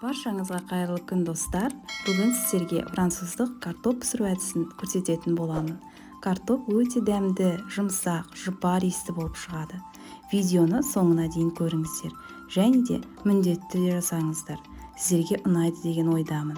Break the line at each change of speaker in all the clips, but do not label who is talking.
Баршаңызға қайырлы күн, достар! Бүгін сіздерге француздық картоп пісіру әдісін көрсететін боламын. Картоп өте дәмді, жұмсақ, жұпар иісті болып шығады. Видеоны соңына дейін көріңіздер және де міндетті түрде жасаңыздар. Сіздерге ұнайды деген ойдамын.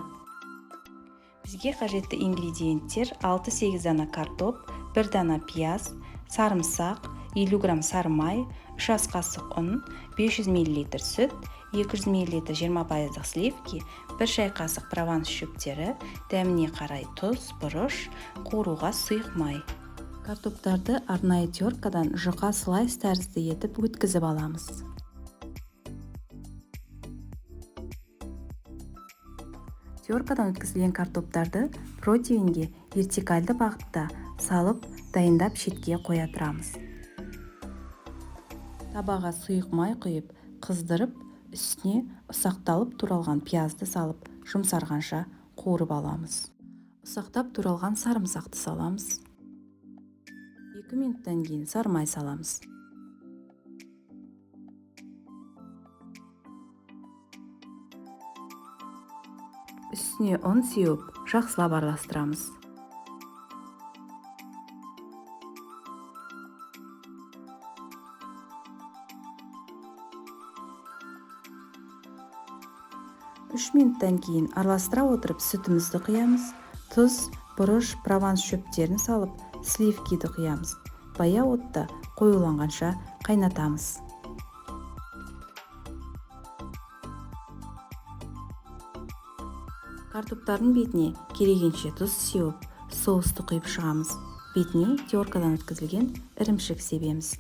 Бізге қажетті ингредиенттер: 6-8 дана картоп, 1 дана пияз, сарымсақ, 50 грамм сары май, 3 ас қасық ұн, 500 мл сүт, 200 мл 20%-дық сливки, 1 шай қасық прованс шөптері, дәміне қарай тұз, бұрыш, қуыруға сұйық май. Картоптарды арнайы теркадан жұқа слайс тәрізді етіп өткізіп аламыз. Теркадан өткізілген картоптарды противеньге вертикальды бағытта салып, дайындап шетке қоя тұрамыз. Табаға сұйық май құйып, қыздырып, үстіне ұсақталып туралған пиязды салып, жұмсарғанша қуырып аламыз. Ұсақтап туралған сарымсақты саламыз. 2 минуттан кейін сары май саламыз. Үстіне ұн сеуіп, жақсылап араластырамыз. Үш минуттан кейін араластыра отырып сүтімізді құямыз, тұз, бұрыш, прованс шөптерін салып, сливкиді құямыз. Баяу отта қоюланғанша қайнатамыз. Картоптардың бетіне керегенше тұз сеуіп, соусты құйып шығамыз. Бетіне теркадан өткізілген ірімшік себеміз.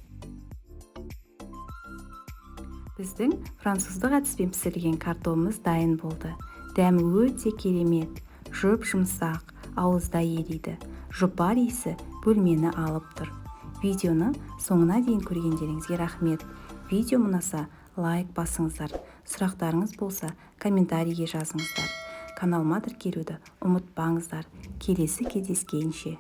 Біздің француздық әдіспен пісірілген картобымыз дайын болды. Дәмі өте керемет, жұп-жұмсақ, ауызда ериді. Жұпар иісі бөлмені алып тұр. Видеоны соңына дейін көргендеріңізге рахмет. Видео ұнаса, лайк басыңыздар. Сұрақтарыңыз болса, комментарийге жазыңыздар. Каналыма тіркелуді ұмытпаңыздар. Келесі кездескенше.